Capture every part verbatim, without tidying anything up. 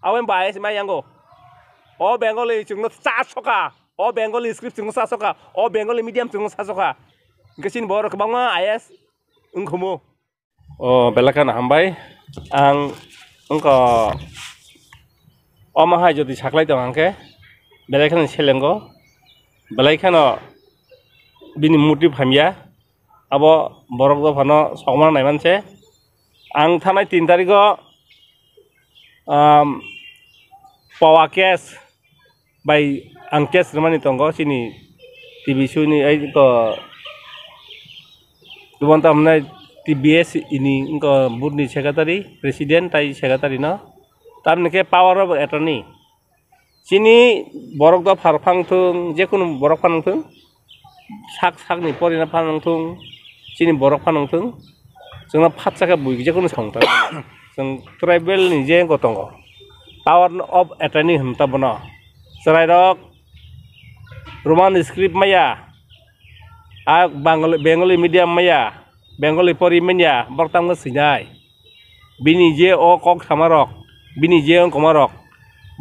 Awen ba I A S mai yango. O Bengali chwngno sa soka. O Bengali script chwngno sa soka. O Bengali medium chwngno sa soka. Hwnkhe chini borok kwbangma I A S wngkhumu. O belai kheno hambai. Ang wngkha omo hai jodi saklai tong hwnkhe belai kheno selengo. Belai kheno bini motive hamya. Abo borok dophano sokma naiman se. Ang thanai tin tarigo, um, Power Case bai ang case rwmani tongo chini T V suni ai ko, tubon tamne T B S ini ko board ni secretary, president tai secretary no. Tamni khe power of attorney. Chini borok dopha rok phang thung, jekunu borok phano thung, sak sakni porina phano thung, chini borok phano thung, chwngno phatsa khe bui jekunu samung tang. Chwng tribal ni je wngkha tongo, power of attorney hwn ta bono. Chwrai rok Roman script maya, a Bengali, Bengali medium maya, Bengali pori manya, borok tamo swinai. Bini je o kok samarok, bini je wngkomarok,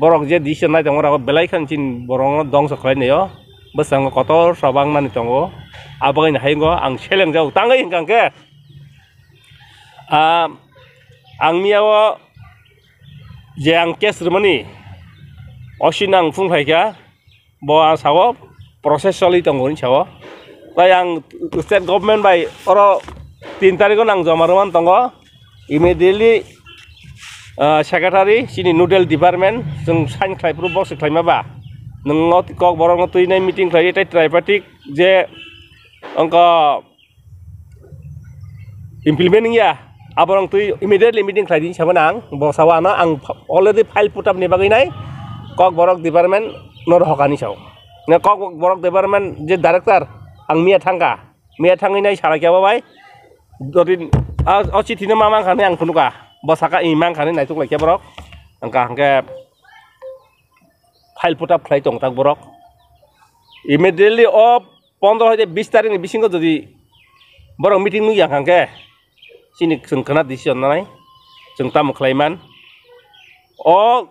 borok je decision nai tongmarok belai khan chini borokno dongso khlai naio, bwskango kotor sobang nani tongo, aboni hai wngkha ang selengjak tangwi hwnkha hwnkhe, ah, ang miyao je ang case rwmani, osino ang phung phaikha. Bo ang sao process choli tongo hinwi sao. Tai ang state government bai oro tin tarigo nang joma rwmani tongo. Immediately, ah, secretary chini nodal department chwng sign khlai phuru bo se khlaima ba. Nwng o kok borok no twi nai meeting khlai tei tripartite je wngkha implement wngya, aborok twi immediately meeting khlai di, sabo nang, bo sabo ano ang already file put up ni bagwi nai, kok borok department no rohok ani sao. Na kok borok department je director, ang miya thangka, miya thangwi nai salai kya bai, dodin, a, o chithi no ma mang khani ang phunuka, bo saka i mang khani naituk lai kya borok, angka hangke file put up khlai tong tak borok. Immediately o pondro hoite bis tarik ni bisingo jodi borok meeting nukya hwnkha khe, chini chwng khwna decision nanai, chwng tamo khlai man. O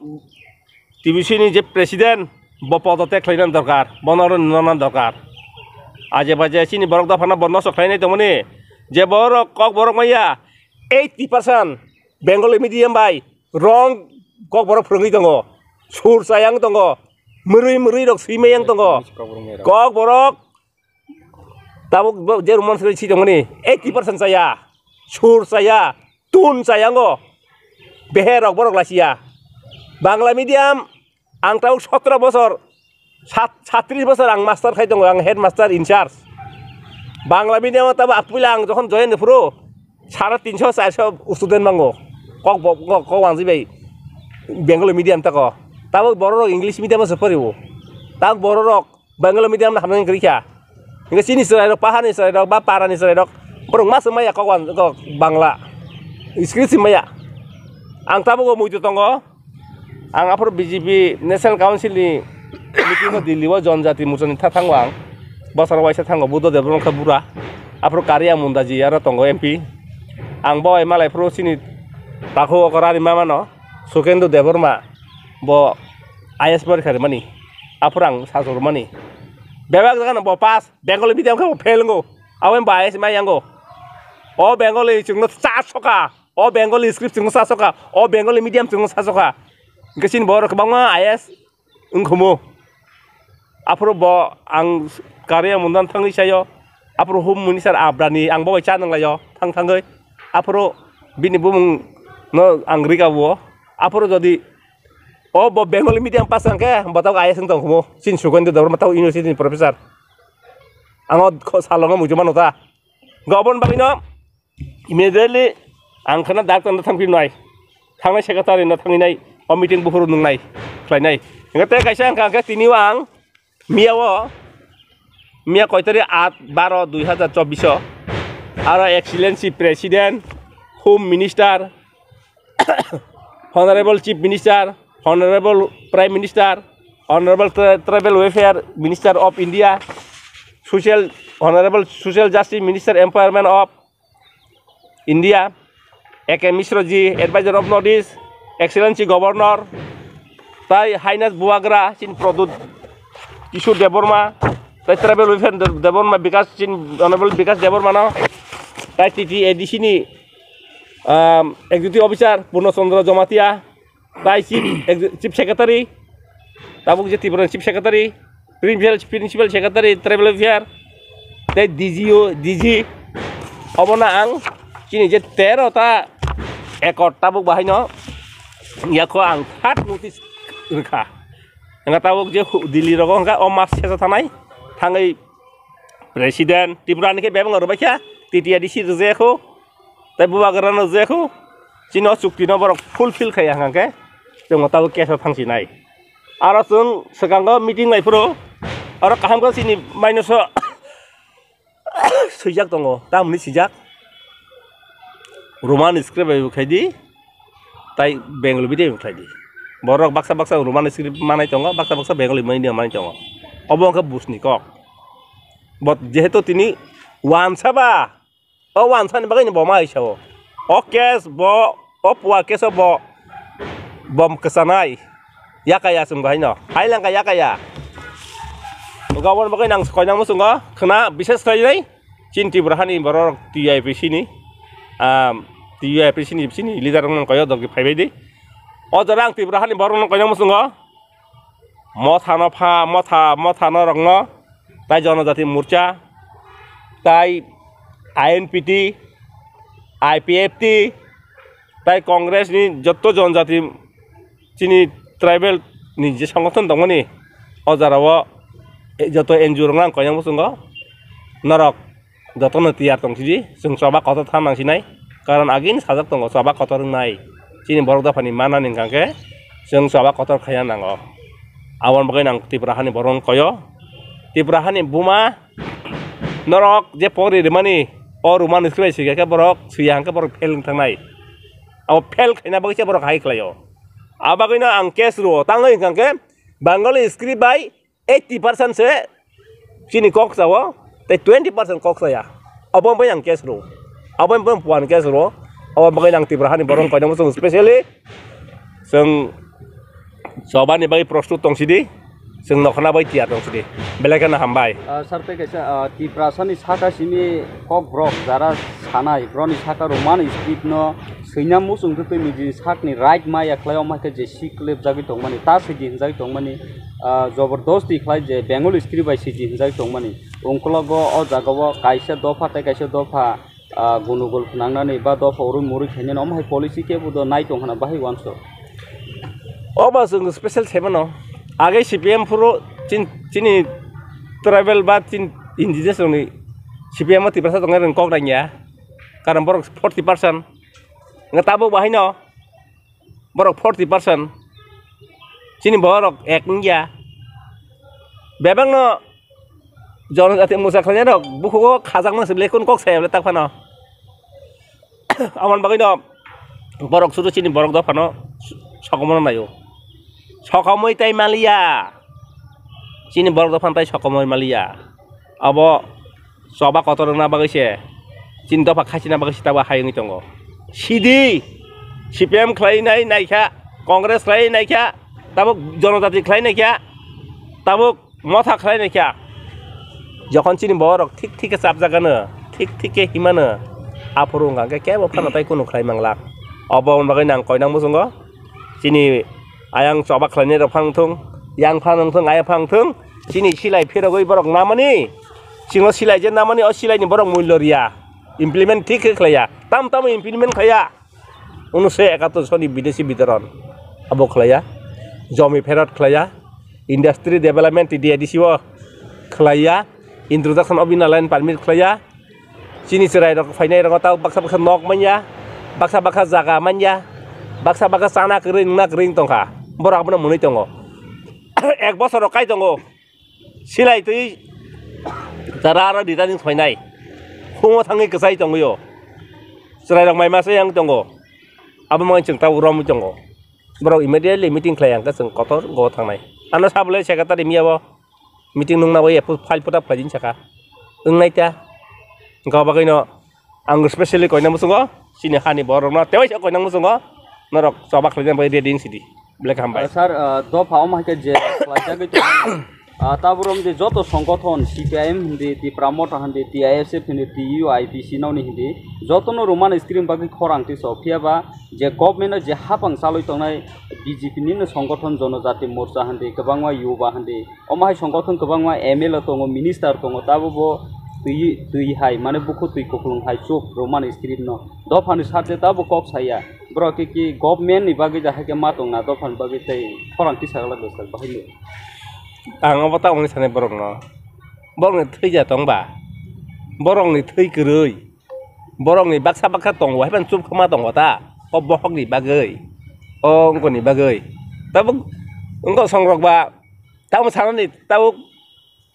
T B C ni je president, bo podotyag khlaina dorkar, bono oro nana dorkar. Aje baje chini borok dophano bo nosto khlainai tongmani, je borok kok borok maya eighty percent Bengali medium bai wrong kok borok phwrwngwi tongo, sur chayang tongo, mwrwi mwrwi rok swimai yang tongo. Kok borok tabuk bo je Roman script si tongmani eighty percent chaya, sur chaya, tun chaya ngo. Behe rok borok lasiya. Bangla medium ang tabuk sotro bosor, sat-, satris bosor ang master khai tongo, ang headmaster in charge. Bangla medium o tabuk aphuila ang jokhon join phuru sare tinso charso student mango. Kok bo-, kok, kok wangji bai Bengali medium tako. Tabuk borok rok English medium o se poriwo. Tabuk borok rok Bengali medium no hamnani kwrwi kha. Hingke chini chwrai rok, pahar ni chwrai rok, ba para ni chwrai rok, borok ma swmaya kok wan-, kok Bangla. Script swmaya. Ang tabuk o muitu tongo. Ang aphuru B J P National Council ni meeting o Delhi o Janjati Morcha ni tha thango ang. Bosor waisa thango Buddha Debbarma khe bura. Aphuru Karia Munda ji aro tongo M P. Ang bo malai phuru chini takhuk o rani mama no Sukendra Debbarma bo I A S porikha rimani. Aphuru ang sajormani. Bebak jaga no bo pass, Bengali medium khe bo fail wngo. Abo ba I A S mai yango. O Bengali chwngno cha soka. O Bengali script chwngno cha soka. O Bengali medium chwngno cha soka. Hwnkhe chini borok kwbangma I A S wngkhumu. Aphuru bo ang Karia Munda thangwi sayo. Aphuru Home Minister Abrani ang bo bai cha nanglaio thang thangwi. Aphuru bini bumung no ang rika bo. Aphuru jodi o bo Bengali medium pass wngkhe bo tabuk I A S wng tong khumu. Chini Sukendra Debbarma tabuk university ni professor. Ang o kho-, salongo muitu mano ta. Hwnkhe oboni bagwino immediately ang khana doctor no thangphi nai. Thangnai secretary no thangwi nai. O meeting buphuru nungnai khlainai. Hwnkhe tei kaisa wngkha hwnkhe tini o ang miya o, miya koi tarik, aat baro dui hazar chobbish o aro Excellency President, Home Minister, Honorable Chief Minister, Honorable Prime Minister, Honorable Tri-, Tribal Welfare Minister of India, Social, Honorable Social Justice Minister Empowerment of India, A K Mishra ji, Advisor of North East, Excellency Governor, Tai Highness Bubagra, chini Pradyut Kishore Debbarma, tai Tribal Welfare De-, Debbarma Bikash, chini Honorable Bikash Debbarmano, tai T T A D C ni, um, Executive Officer Purno Chandra Jamatia, tai Chief Ex-, Chief Secretary, tabuk je Tripura ni Chief Secretary, Principal, Principal Secretary, Tribal Welfare, tei D G O, D G, obono ang chini je tero ta ekor tabuk bahaino yakho ang third notice rwkha. Hwnka tabuk je hu-, Delhi rogo hwnka o mas sesa thanai thangwi President Tripura ni khe bebak rwbaikha, T T A D C rwjakho, tei Bubagrano je khu, chini o chukti no borok fulfill khai hwnka khe, chwng o tabuk case o thang sinai. Aro chwng swkango meeting lai phuru, aro kaham khe chini minus o swijak tongo, tamni swijak. Roman script bai khai di, tai Bengali bidi khai di. Borok baksa baksa Roman script manai tongo, baksa baksa Bengali manai tongo. Obo wngkha buj ni kok. But jehetu tini wansa ba, o wansa ni bagwi ni bo ma hai sao. O case bo, o pua case o bo, bom kwchanai. Yakaya chwng bahai no. Hai langka yakaya. Gobor bagwi nang koi nang muchungo. Khna bises khlai nai. Chin Tripura hani borok T I P C ni. Um, T I P C ni, C ni leader rok nang koi o dogdi phai bai di. O jora ang Tripura hani borok nang koi nang muchungo. Motha no pha, motha, motha no rok no, tai Jonojati Morcha, tai I N P T, I P F T, tai Congress ni joto Jonojati chini tribal ni je songothon tongmani, o jora o, e, joto N G O rok no ang koi nang muchungo, norok jotono tiyar tong sidi, chwng choba kotor tha nang sinai, karon agini sajak tongo choba kotor wngnai, chini borok dophani mana ni hwnkha khe chwng choba kotor khaina nango. Aboni bagwi nang Tripura hani borok koyo, Tripura hani buma norok je pori rimani, o Roman script bai swi khe borok swiya hwnkhe borok fail wng thangnai, abo fail khaina bagwi se borok hai khlaio. Abagwino ang case rwo, tangwi hwnkha khe Bengali script bai eighty percent se chini kok sao, tei twenty percent kok saya. Abo bai ang case rwo. Abo bai puan case rwo. Abo bagwi ang Tripura hani borok koinamo chwng specially chwng chobani bagwi prostut tong sidi. Chwng nokhorna bai tiyar tong sidi. Belai kheno hambai. Ah, sir, tei kaisa, ah, Tiprasani saka simi kok borok jara sanai, borokni saka Roman script no swinam muchung twi twi niji sakni right maya khlai, omo hai khe je si klep jagwi tongmani, ta sidi hinjagwi tongmani, ah, jobordosti khlai je Bengali script bai sidi hinjagwi tongmani. Ungkologo o jaga o kaisa dopha tei kaisa dopha, ah, gunugul phnangnani ba dopha urui murui khainani omo hai policy khe bo do nai tong hana bahai uansuk. Obo chwng special saimano. Age C P M phuru chin-, chini tribal ba chin indigenous rokni C P M o Tiprasa tongnai rokni kok nangya. Karon borok forty percent. Nga tabuk bahaino borok forty percent. Chini borok ek wngya. Bebakno jonojati mocha khlainai rok bukhugo khajakma se belai khun kok saya belai tak phano. Aboni bagwino borok sudu chini borok dophano sokomorno naio. Sokomoi tai maliya. Chini borok dophano tai sokomoi maliya. Abo choba kotor wngna bagwi se, chini dopha khaisina bagwi se tabuk hai wngwi tongo. Sidi C P M khlai nai naikha, Congress khlai naikha, tabuk Jonojati khlai naikha, tabuk motha khlai naikha. Jokhon chini borok thik thik khe chapjagano, thik thik khe himano, aphuru wngkha khe kebo phano tai kunu khlai manglak. Obo wngma bagwi nang koinang muchungo, chini ayang choba khlainai rok phang thung, yang phang thung, ayang phang thung, chini silai phirogwi borok namani. Singo silai je namani, o silai ni borok mullo riya, implement thik khe khlaiya, tam tamo implement khlaiya. Unusho ekatur soni bidesi bitoron abo khlaiya, jomi pherot khlaiya, industry development T D A D C o khlaiya, introduction of inner line permit khlaiya, chini chwrai rok phainai rok tao baksa baksa nok manya, baksa baksa jaga manya, baksa baksa chana kwrwi nungna kwrwi tongkha, borok abono mwnwi tongo. Ek bosor rok kai tongo. Silai twi jara aro returning phainai. Humo thangwi kwchai tongwio. Chwrairok mai masa yang tongo. Abo mani chwng tabuk romwi tongo. Borok immediately meeting khlai ang khe chwng kotor go thangnai. Ano sabole secretary miya bo meeting nungna bai file photo khlai din saka. Wngnai ta. Wngkha bagwino ang specially koina muchungo. Chini hani borokno tewai koina muchungo. Norok choba khlaina bai ready sidi. Belai khe hambai. Ah, sir, ah, dopha omo hai khe je khlaijagwi tongo. Ah, taborom je joto songgothon C P I M hindi, Tipra Motha hindi, T I S F hindi, T U I P C nokni hindi, jotono Roman script bagwi khorang tisok. Phiya ba je government o je hapang chalwi tongnai B J P nino songgothon Jonojati Morcha hindi, kwbangma Yuba hindi, omo hai songgothon kwbangma M L A tongo, minister tongo, tabo bo twi, twi hai, mane bukhu twi kuplung hai chup Roman script no. Dophani sarte tabo kok saya. Borok khe ki government ni bagwi je hai khe ma tongna, dophani bagwi tei khorang tisa glak bwswk bahai le. Ang obo ta wngwi sanai borokno. Borokni thwi ja tong ba? Borokni thwi kwrwi. Borokni baksa baksa tongo, hai phano chup khama tongo ta? O bohokni bagwi, o wngkoni bagwi. Tabuk wngkha songrok ba, tamo sanani tabuk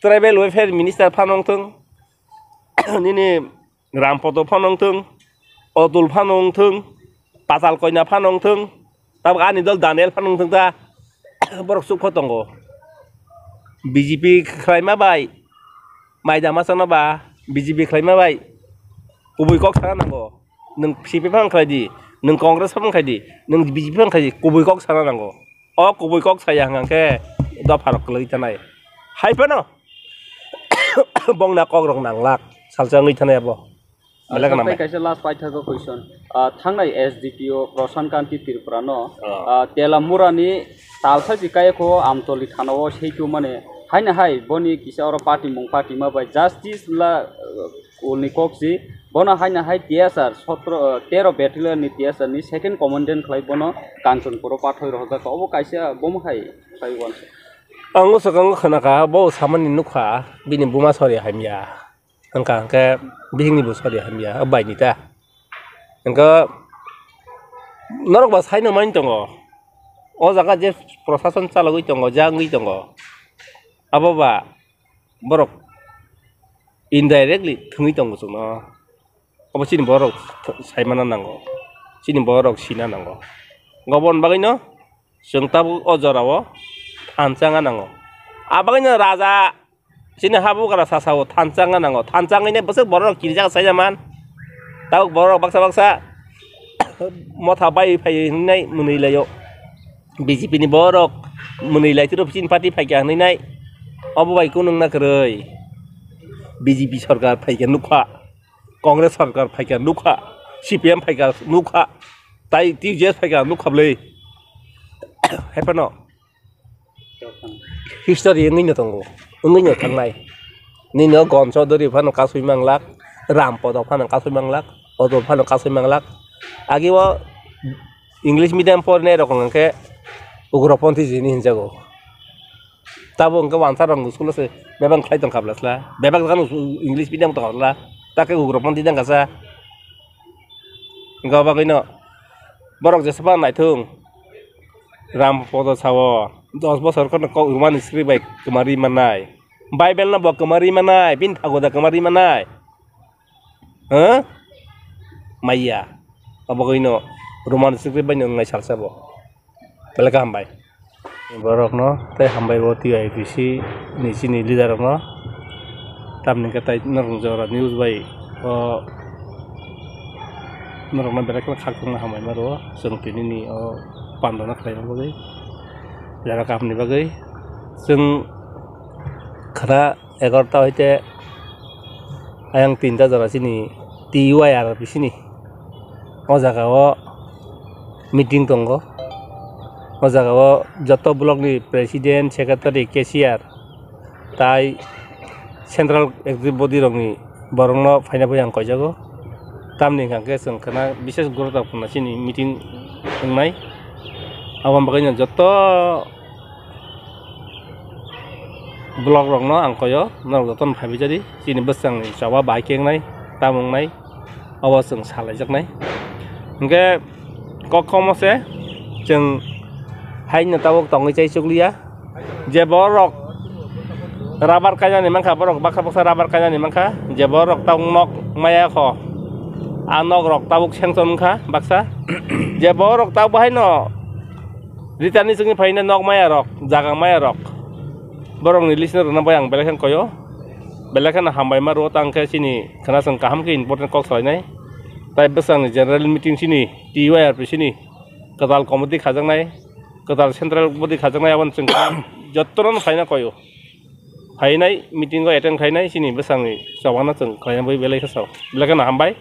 tribal welfare minister phano wngthung, nini Rampodo phano wngthung, Otul phano wngthung, Pachal Koina phano wngthung, tabuk ani dol Daniel phano wngthung ta, borok chukpha tongo. B J P khlaima bai, maida masa no ba, B J P khlaima bai, kubui kok sana nango. Nwng C P I phano khlai di, nwng Congress phano khlai di, nwng B J P phano khlai di, kubui kok sana nango. O kubui kok saya hwnkha khe dopha rok kwlwi tanai. Hai phano bongna kok rok nanglak, salsa wngwi tanai abo. Belai kheno Sir, tei hambai. Kaisa last paithago question. Ah, thangnai S D P O Prasant Kanti Tripura no, Ah. ah, Telamura ni talsa ji kaya kho Amtoli thana o seitu mane haina hai boni kisa oro party mung party ma bai justice la, uh, ulni kok si bono haina hai T S R sotro, uh, tero battalion ni T S R ni second commandant khlai bono Kanchanpur o pathoi rohorjak obo kaisa bomo hai khlai wansa. Ang o swkang khna kha bo samani nukha bini buma sori hamya. Wngkha hwnkhe bihikni bo sori hamya, o baini ta. Hwnkhe norok ba saino mani tongo, o jaga je prosason chalogwi tongo, ja wngwi tongo, abo ba borok indirectly thwngwi tongo chwngno. Obo chini borok saimana nango, chini borok sina nango. Oboni bagwino chwng tabuk o jorao thansa wngna nango. Abagwino raja chini habugra sasao thansa wngna nango. Thansa wngwi nai bwswk borok kirijak saija man. Tabuk borok baksa baksa motha bai phai hwnwi nai mwnwi laio. B J P ni borok mwnwi lai tiro chini party phaikha hwnwi nai. Obo bai kunu wngna kwrwi. B J P sarkar phaikha nukha. Congress sarkar phaikha nukha, C P M phaikha nukha, tai T J S phaikha nukha bwlwi. Hai phano history wngwino tongo, wngwino thangnai. Nini o Gon Chaudhary phano kasui manglak, Ram Podo phano kasui manglak, Odol phano kasui manglak. Agi o English medium porinai rok hwnkhe ugroponthi jini hinjago. Tabo hwnkhe wansa rok school o se bebak khlai tongkha bwla sla. Bebak jagano English medium tongkha bwla. Takhe ugroponthi tongkha sa. Hwnkhe o bagwino borok jesapa naithung. Ram Podo sao dos bosor kheno kok rwmani sri bai kwmari mannai. Bible no bo kwmari mannai, bini thagoda kwmari mannai. Huh? Maya. Abo khe ino Roman script bai nwngnai salsa bo. Belai khe hambai. Borokno tei hambai bo T I P C ni chini leader rokno. Tamni khe tai norok jora news bai o norokno belai kheno khakchangma hambai ma rwo. Chwng tini ni o pandana khlaina bagwi. Jara kahamni bagwi. Chwng khna egarota hoite ayang tinta jora chini T Y R P C ni o jaga o meeting tongo. O jaga o joto block ni president, secretary, cashier tai central executive body rok ni borok no phaina bai ang koijago. Tamni hwnkha khe chwng khna bises gurutopurno chini meeting wngnai. Aboni bagwi no joto block rokno ang koyo, norok jotono phaibai jadi, chini bwswkangni choba bahai khe wngnai, tamo wngnai, obo chwng salaijaknai. Hinkhe kok komo se chwng haino tabuk tongwi chai chukliya, je borok rubber kainani mankha, borok baksa baksa rubber kainani mankha, je borok tabuk nok maya kho, a nok rok tabuk sanction wngkha baksa, je borok tabuk haino Rita ni chwngni phaina nok maya rok, jaga maya rok. Borok ni list no rwna bai ang belai khe koyo. Belai kheno hambai ma rwo tang khe chini khna chwng kaham khe important kok salai nai. Tai bwswk ni general meeting chini T Y R P C ni kwtal committee khajaknai. kwtal central body khajaknai, aboni chwng jotono phaina koyo. Phainai meeting o attend khainai chini bwsangni chobano chwng khlaina bai belai khe sao. Belai kheno hambai.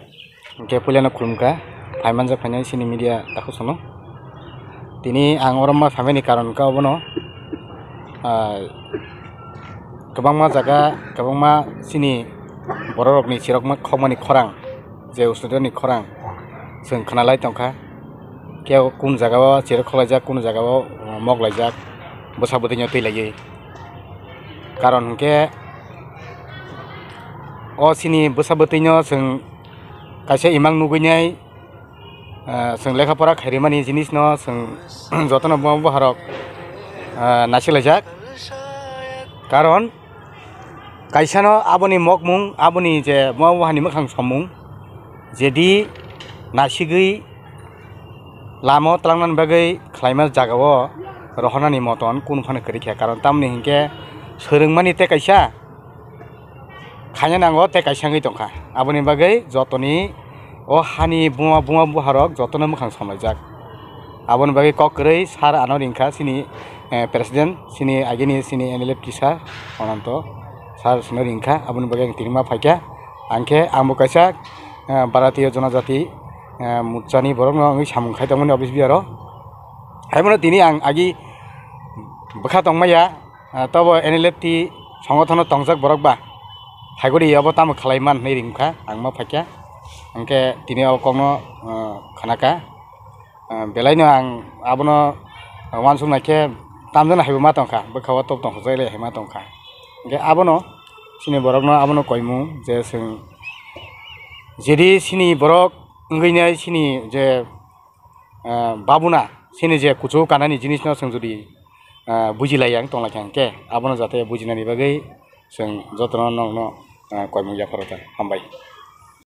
Hwnkhe puilano khulumkha, phaimanjak phainai chini media takhuk sono. Tini ang oro ma phaimani karon kha obono, ah, kwbangma jaga, kwbangma chini bororokni chirokma khokmani khorang, je studentni khorang chwng khwnalai tongkha. Khe kunu jagao chirok khokhlaijak, kunu jagao, ah, moklaijak, bwsa bwtwino twi laiwi. Karon hwnkhe o chini bwsa bwtwino chwng kaisa imang nugwinai, ah, chwng lekha pora khairimani jinisno chwng jotono bo buharok, ah, naisiklaijak. Karon kaisano aboni mokmung, aboni je bo buhani mwkhang somung, jedi naisigwi lama o twlangnani bagwi khlaima jagao rohornani moton kunu phano kwrwi kha. Karon tamoni hinkhe swrwngmani tei kaisa khaina nango tei kaisa wngwi tongkha. Aboni bagwi jotoni o hani buma buma buharok jotono mwkhang somlaijak. Aboni bagwi kok kwrwi sir ano ringkha chini, eh, president, chini agini chini N L F T sir Ananto sir sino ringkha. Aboni bagwi ang tini ma phaikha. Angkhe angbo kaisa, eh, Bharatiya Janajati, eh, Morchani borokno wngwi samung khai tongmani office biyaro. Haibono tini ang agi bwkha tongmaya. Ah, tobo N L F T songothano tongjak borok ba? Phaiguri obo tamo khlai man hwnwi ringkha, ang ma phaikha. Hwnkhe tini o kokno, ah, khnakha. Ah, belaino ang abono, ah, uansuk naikhe tamjani haibo ma tongkha, bwkha o top tong hojai lai hai ma tongkha. Hwnkhe abono chini borokno abono koimung je chwng jedi chini borok wngwi nai chini je ah, babuna chini je kuchuk kanani jinisno chwng jodi, ah, bujilai yang tonglaikha hwnkhe abono jate bujinani bagwi chwng jotono nokno, ah, koimung yapharo ta. Hambai.